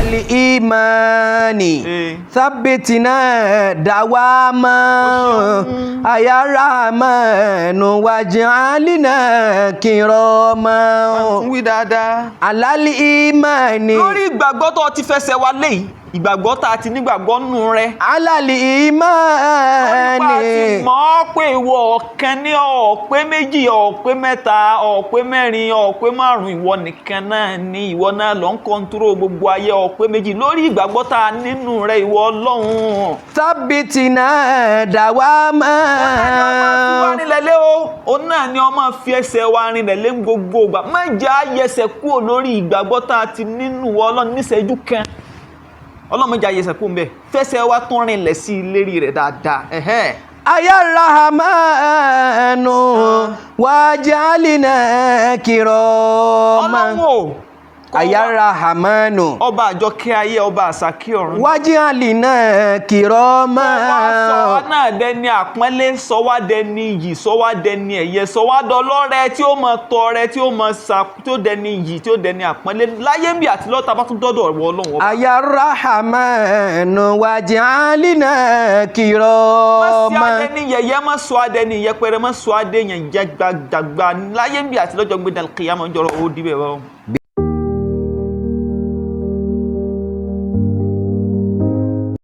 Al-imani thabitina dawama ayaramanu waj'alna kirama. Tún wí dáadáa. Alali imani. Lórí ìgbàgbọ́ tó ti fẹsẹ̀ wa léyìí, ìgbàgbọ́ tá a ti nígbàgbọ́ nù rẹ. Alali Nípa ti imani. mọ̀ ọ́ pé ìwọ ọ̀kan ní, ọ̀pẹ méjì, ọ̀pẹ mẹ́ta, ọ̀pẹ mẹ́rin, ọ̀pẹ márùn-ún, ìwọ nìkan náà ni, ìwọ náà ló ń kọ́ńtúrò gbogbo ayé, ọ̀pẹ méjì lórí ìgbàgbọ́ tá a nínú rẹ, ìwọ Ọlọ́run. Thabitina dawama. Wá rinlẹ̀ lé o, òun náà ni ọmọ fi ẹsẹ̀ wa rinlẹ̀ lé gbogbo ìgbà. Má jẹ́ àyẹsẹ̀ kúrò lórí ìgbàgbọ́ tá a ti nínú Ọlọ́run níṣẹ́jú kan. Ọlọ́run, má jẹ́ àyẹsẹ̀ kúrò ńbẹ̀, fẹsẹ̀ wa tún rinlẹ̀ sí i lérí rẹ̀ dáadáa. Ẹ̀hẹ́n. Ayarahamanu waj'alna kirama. Ọlọ́run o, Ayarahamanu. Ọba àjọkẹ́ ayé, ọba àsàkí ọ̀run. Waj'alna kirama. Wá sọ wá náà dẹni àpọ́nlé, sọ wá dẹni iyì, sọ wá dẹni ẹ̀yẹ, sọ wá dọlọ́rẹ tí ó mọ tọrẹ, tí ó mọ sa, tí ó dẹni iyì, tí ó dẹni àpọ́nlé láyé ń bí àti lọ́ta bá tún dọ́dọ̀ ọ̀wọ́ Ọlọ́run ọba. Ayarahamanu waj'alna Má sí kirama. Adẹni yẹ̀yẹ́, má sọ adẹni yẹpẹrẹ, má sọ adẹyàn jẹgbàgbà láyé ń bí àti lọ́jọ́ gbé dàlùkìyàmọ̀ ń jọrọ ó dibẹ̀ wọ́n.